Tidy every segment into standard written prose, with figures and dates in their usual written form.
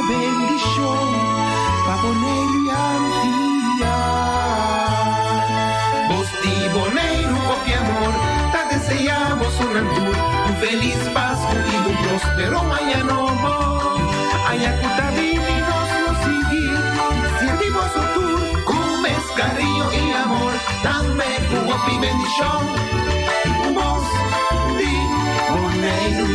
bendishon pa Boneiru i Antia. Bos di Boneiru hopi amor ta deseá bosonan tur un felis Pasku i un próspero aña nobo. Aña ku ta bini nos lo sigui sirbi boso tur ku mes kariño i amor, tambe ku hopi bendishon. Bos di Boneiru.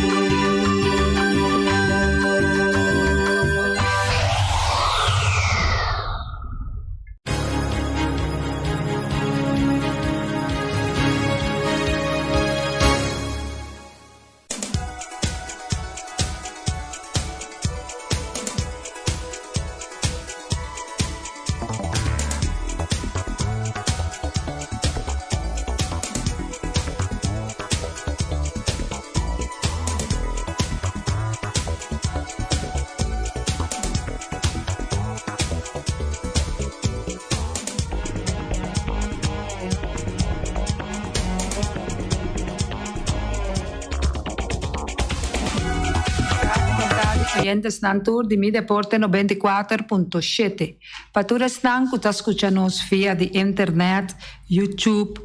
Oyentesnan tur di Mi Deporte 94.7. Pa tur esnan ku ta skucha nos via di internet, YouTube,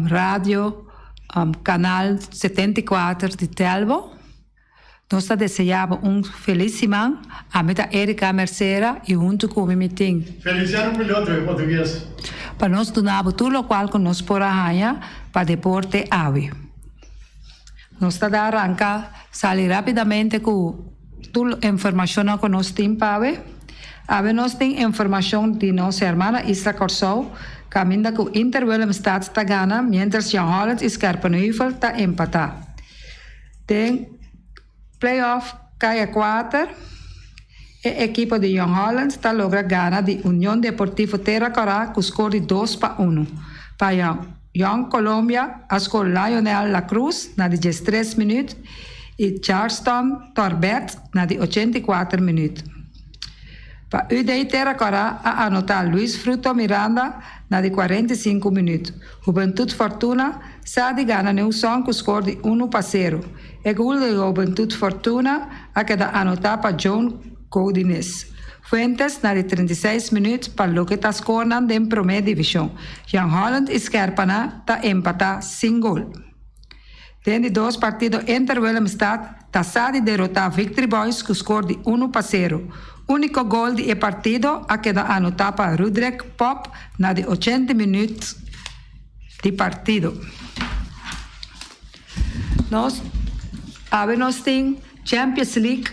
radio, kanal 74 di Telbo. Nos ta deseá bo un felis siman. Ami ta Erika Mercera i huntu ku mi mi tin. Feliciano Piloto e portugues. Pa nos duna bo tur lokual ku nos por a haña pa deporte awe. Nos ta da ranka sali rapidamente ku tur informashonnan ku nos tin pa awe. Awe nos tin informashon di nos hermana isla Kòrsou kaminda ku Inter Willemstad ta gana miéntras Jong Holland i Scherpenheuvel ta empatá. Den play-off kaya kuater, e ekipo di Jong Holland ta logra gana di Union Deportivo Terra Kòrá ku skor di dos pa unu. Pa Jong Colombia a skor Lionel La Cruz na di diestres minüt i Charleston Torbet na di 84 minüt. Pa UD Terra Kòrá a anotá Luis Fruto Miranda na di 45 minüt. Hubentud Fortuna sa di gana Newson ku skor di unu pa sero. E gol di Hubentud Fortuna a keda anotá pa John Godinez. Fuentes na di 36 minüt pa loke ta skornan den promé divishon. Jong Holland i Skerpana ta empatá sin gol. Den di dos partido Inter Willemstad ta sa di derotá Victory Boys ku skor di unu pa sero. Úniko gol di e partido a keda anotá pa Rudrek Pop na di ochenta minüt di partido. Nos awe nos tin Champions League.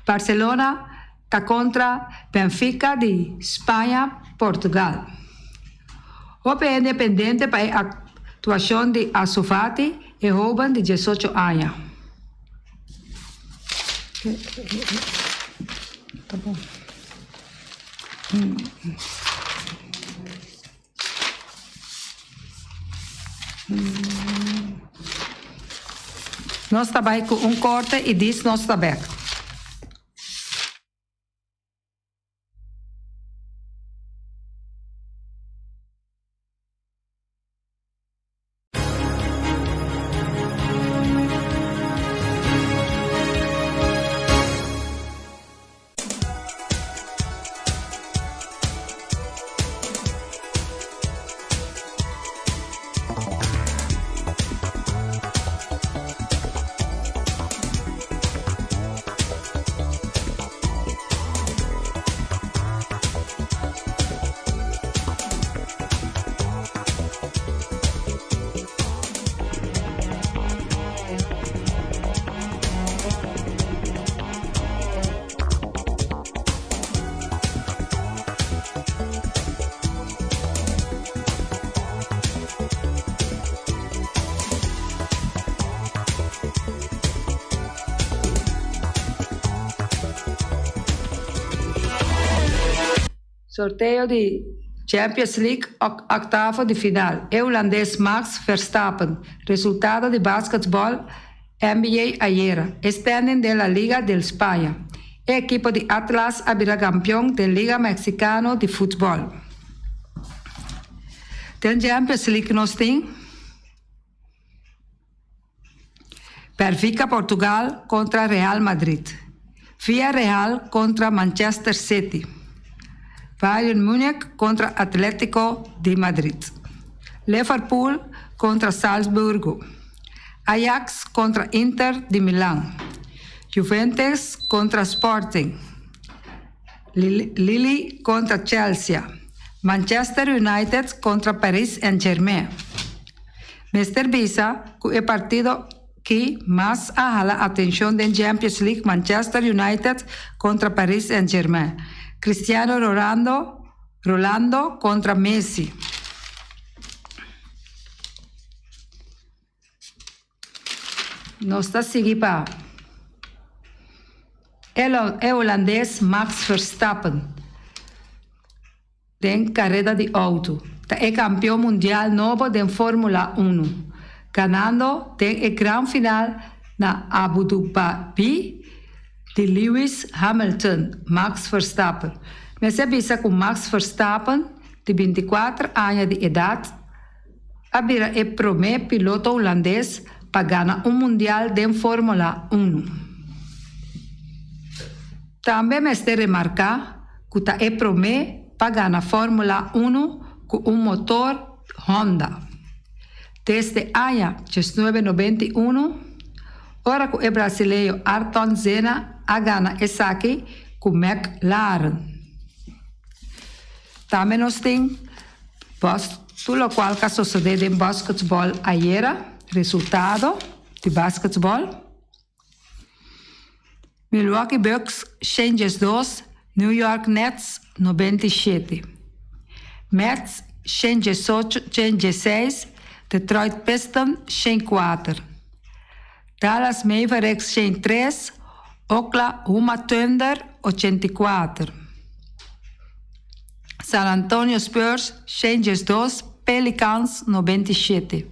Barcelona ta kontra Benfica di Spaña, Portugal. Hopi hende pendente pa e aktuashon di Ansu Fati, e hóben di diesocho aña. Nos ta bai ku un korte i dis nos ta bek. Sorteo di Champions League octavo di final, e hulandes Max Verstappen Resultado di basketball NBA ayera, e standing den La Liga del Spaña. E ekipo di Atlas a bira kampion den Liga Mexicano di futbol. Den Champions League nos tin Benfica Portugal kontra Real Madrid. Villarreal kontra Manchester City. Bayern Munich kontra Atletico di Madrid. Liverpool kontra Salzburgo. Ajax kontra Inter di Milan. Juventus kontra Sporting. Lille kontra Chelsea. Manchester United kontra Paris Saint-Germain. Mester bisa ku e partido ki mas a hala atenshon den Champions League Manchester United kontra Paris Saint-Germain. Cristiano Rolando Rolando kontra Messi. Nos ta sigui pa e holandes Max Verstappen den kareda di outo. Ta e kampeon mundial nobo den Formula Uno, ganando den e gran final na Abu Dhabi di Lewis Hamilton, Max Verstappen. Mester bisa ku Max Verstappen, di bintikuater aña di edat, a bira e promé piloto hulandes pa gana un mundial den Formula Uno. Tambe mester remarká ku ta e promé pa gana Formula Uno ku un motor Honda. Desde aña diesnuebe nobenta i unu, ora ku e brasileño Ayrton Senna a gana esaki ku McLaren. Tambe nos tin Bos tur locual ca sosode den basketball ayera, resultado di basketball, Milwaukee Bucks 102, New York Nets 97, Mets 118 116, Detroit Pistons 104, Dallas Mavericks 103, Oklahoma Thunder 84. San Antonio Spurs 112, Pelicans 97.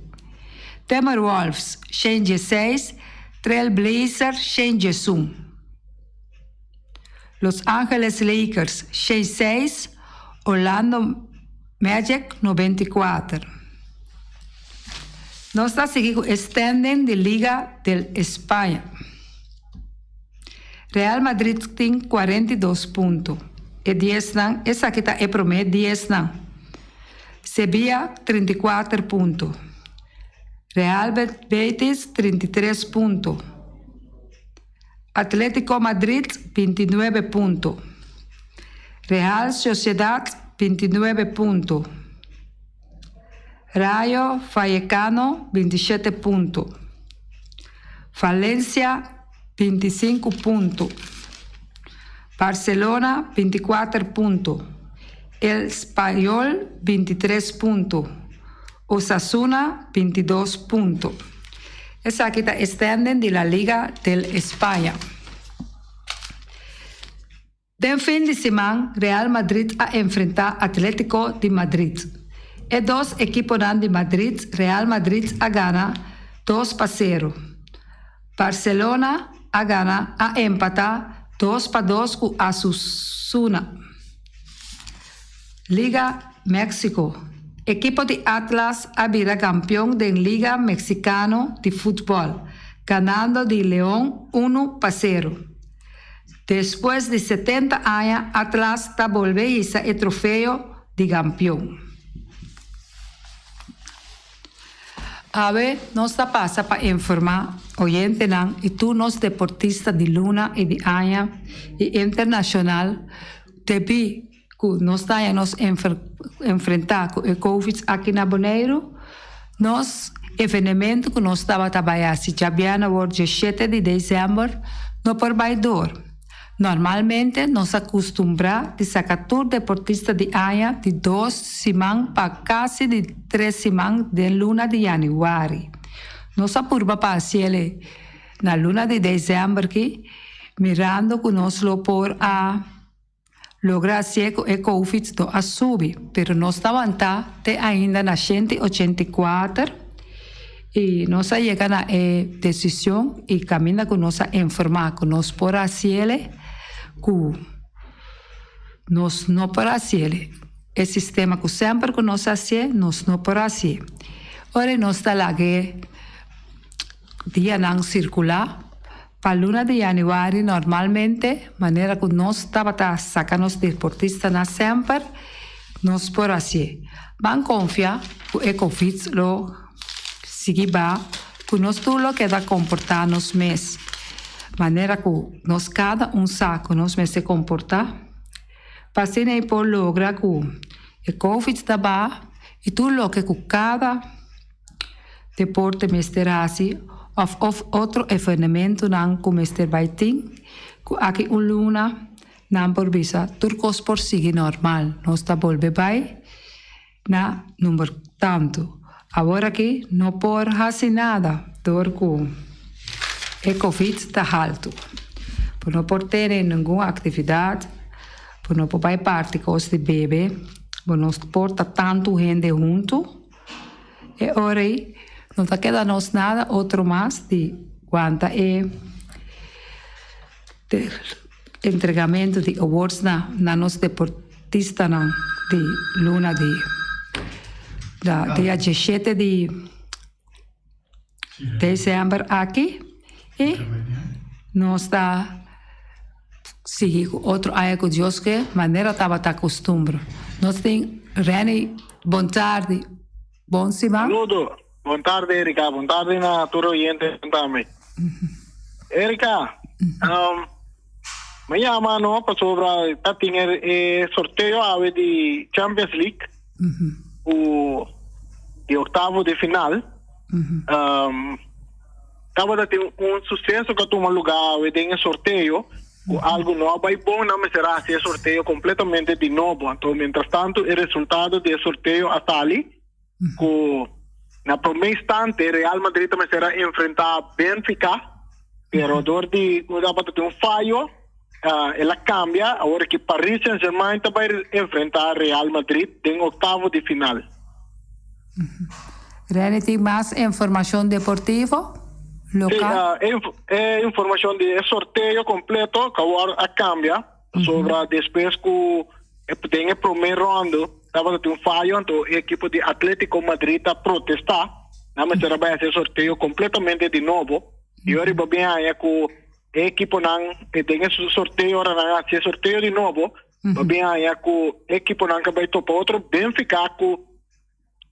Timberwolves 116, Trail Blazers 111. Los Angeles Lakers 106, Orlando Magic 94. Nos ta sigui ku e standing di Liga del España. Real Madrid tin 42 punto. E diesnan, esaki ta e promé diesnan. Sevilla 34 punto. Real Betis 33 punto. Atletico Madrid 29 punto. Real Sociedad 29 punto. Rayo Vallecano 27 punto. Valencia 25 punto. Barcelona 24 punto. El Espanyol 23 punto. Osasuna 22 punto. Esaki ta e standing di La Liga del España. Den fin di siman Real Madrid a enfrentá Atlético di Madrid. E dos ekiponan di Madrid, Real Madrid a gana dos pa sero. Barcelona a gana a empatá dos pa dos ku Asusuna. Liga Mexico, Ekipo di Atlas a bira kampion den Liga Mexicano di futbòl, ganando di Leon unu pa sero. Despues di setenta aña Atlas ta bolbe hisa e trofeo di kampion. Awe nos ta pasa pa informa oyentenan y tur nos deportista di luna y di aña y internacional debi cu nos ta haña nos enfrenta cu e covid aki na Boneiru. Nos evenemento cu nos tabata bay haci djabièrnè awor dieshete di december no por bay door. Normalmente nos a custumbrá di saca tur deportista di aña di dos siman pa casi di tres siman den luna di januari. Nos a purba pa haciele na luna di december ki mirando cu nos lo por a Logra hacié cu e covid no a subi, pero nos ta wantá te ainda na 184 y nos a yega na e decision y caminda cu nos a informa cu nos por haciele cu nos no por haciele. E sistema cu semper cu nos hacié nos no por hacié. Ora nos ta laga e dianan circula. Pa luna di yanüari normalmente manera ku nos tabata saka nos deportistanan semper nos por hasié. Ban konfia ku e covid lo sigui ba ku nos tur lo keda komportá nos mes manera ku nos kada un sa ku nos mester komportá pa asina e por logra ku e covid ta ba i tur loke ku kada deporte mester hasi of of otro evenementonan ku mester bai tin ku aki un luna nan por bisa tur kos por sigui normal nos ta bolbe bai na number tantu. Awor aki no por hasi nada dor ku e covid ta haltu. Bo no por tene ningun aktividat, bo no por bai parti kos di bebe, bo no por ta tantu hende huntu. E ora ei no ta keda nos nada otro mas di wanta e entregamento di awards na na nos deportistanan di luna di dia diesshete di december aki y nos ta sigui cu otro aña cu Dios ke manera tabata costumber. Nos tin Renny bon tardi, bon siman. Saludo, bon tardi Erika, bon tardi na tur oyente tambe. Erika, um, me llama no pasobra ta tin e, e sorteo awe di Champions League. Ku di oktavo di final. Um, tabata tin un suseso ku a tuma lugá awe den e sorteo ku algu no a bai bon, nan mester a hasi e sorteo kompletamente di nobo. Anto mientrastantu e resultado di e sorteo a sali ku na promé instante Real Madrid ta mester a enfrentá Benfica, pero dor di ku tabata tin un fayo el a kambia awor ki Paris Saint-Germain ta bai enfrentá Real Madrid den oktavo di final. Rene tin mas informashon deportivo lokal? Sí, e informashon di e sorteo kompleto ku awor a kambia pasobra despues ku den e promé rondo tabata tin un fayo anto e ekipo di Atletico Madrid a protestá nan mester a bai hasi e sorteo kompletamente di nobo i ora bo bin haña ku e ekiponan den e sorteo ora nan hasi e sorteo di nobo bo bin haña ku e ekiponan ka bai topa otro Benfica ku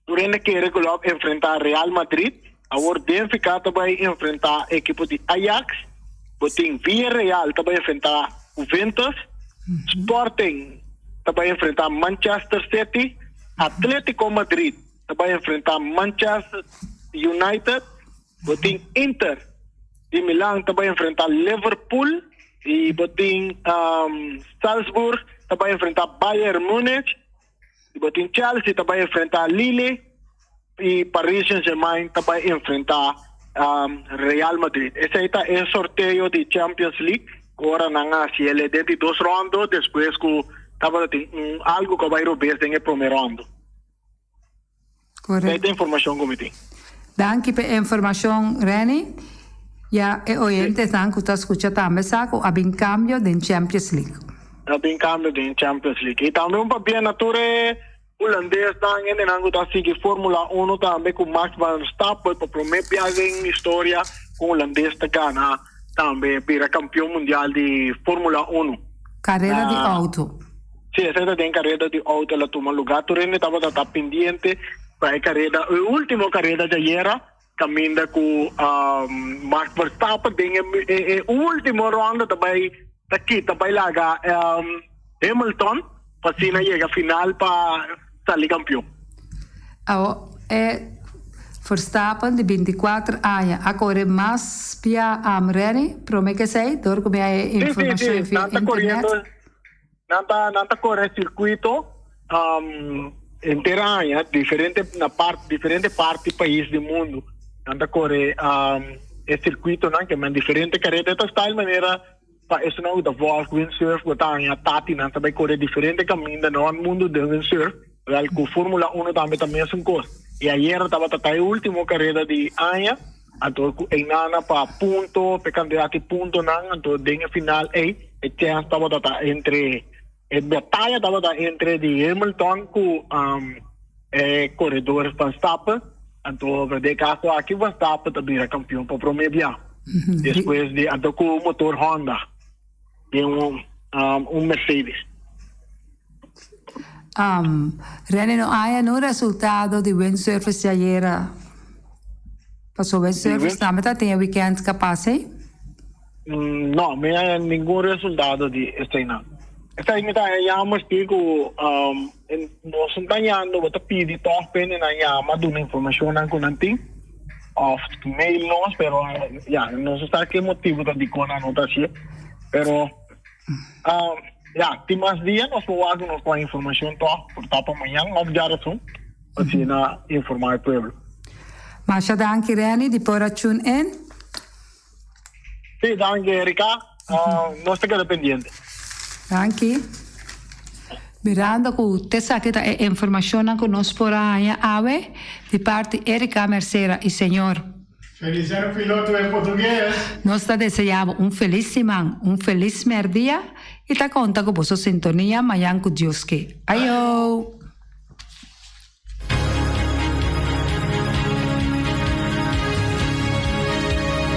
Tur hende kere ku lo enfrentá Real Madrid. Awor Benfica ta bai enfrentá ekipo di Ajax. Bo tin Villarreal ta bai enfrentá Juventus. Sporting ta bai enfrentá Manchester City. Atletico Madrid ta bai enfrentá Manchester United. Bo tin Inter di Milan ta bai enfrentá Liverpool. I bo tin Salzburg ta bai enfrentá Bayern Munich. Y bo tin Chelsea ta bay enfrenta Lille y Paris Saint-Germain ta bay enfrenta um, Real Madrid. Esey ta e sorteo di Champions League. Ora nan a haci el den di dos rondo despues cu tabata tin un algo cu a bay robes den e prome rondo. Correcto. Esey ta informacion cu mi tin. Danki p'e informacion Renny. Ya e oyentenan cu ta scucha tambe sa cu a bin cambio den Champions League. A bin cambio den Champions League. Y tambe un pabia na tur e Hulandesnan, hendenan cu ta sigui Formula Uno tambe cu Max Verstappen pa prome bia den historia cu un Hulandes ta gana tambe bira campeon mundial di Formula Uno. Carera di auto. Sí, esei ta den kareda di outo el a tuma lugá. Tur hende tabata ta pendiente pa e kareda, e último kareda djayera, kaminda ku Max Verstappen den e último ronda ta bai ta kita bai laga Hamilton pa asina yega final pa sali kampion. Awo e Verstappen di bintikuater aña a kore mas bia Amreni prome ke esei dor ku mi a e informashon via internet. Nan ta nan ta kore sirkuito henter aña diferente na part diferente parti pais di mundu nan ta kore e sirkuitonan ke men diferente kareda e ta style manera pa esunnan ku ta vòlg windsurf ku ta haña tati nan ta bai kore diferente kaminda na rònt mundu den windsurf wèl ku formula uno tambe ta mesun kos i ayera tabata ta e ultimo kareda di aña Anto ku einana pa punto, p'e kantidat di puntonan, anto den e final ei e chèns tabata ta entre, e bataya tabata entre di Hamilton ku e koredor Verstappen, anto den e kaso aki Verstappen ta bira kampion pa promé bia. Despues di anto ku un motor Honda den un un Mercedes. Rene no haya no resultado di windsurfers di ayera. Paso windsurfers tambe ta tin e weekend ka pasa ei. No, mi haya ningun resultado di eseinan. Esei mi ta haya yama si ku nos no ta yando, bo ta pidi tòg pende nan yama duna informashonnan ku nan tin òf mail nos, pero ya, nos no sa ke motibu ta dikon nan no ta hasié. Pero ya, tin mas dia nos por wak ku nos por haya informashon tòg, por ta pa mañan òf djarason, asina informá e pueblo. Masha danki Renny di por a tune in. Sí, danki Erika. Nos ta keda pendiente. Danki. Mirando ku t'esaki ta e informashonnan ku nos por a haña awe di parti Erika Mercera i señor. Feliciano Piloto en portugues. Nos ta desea bo un felis siman, un felis merdia i ta konta ku boso sintonia mañan ku Dios ke. Ayo!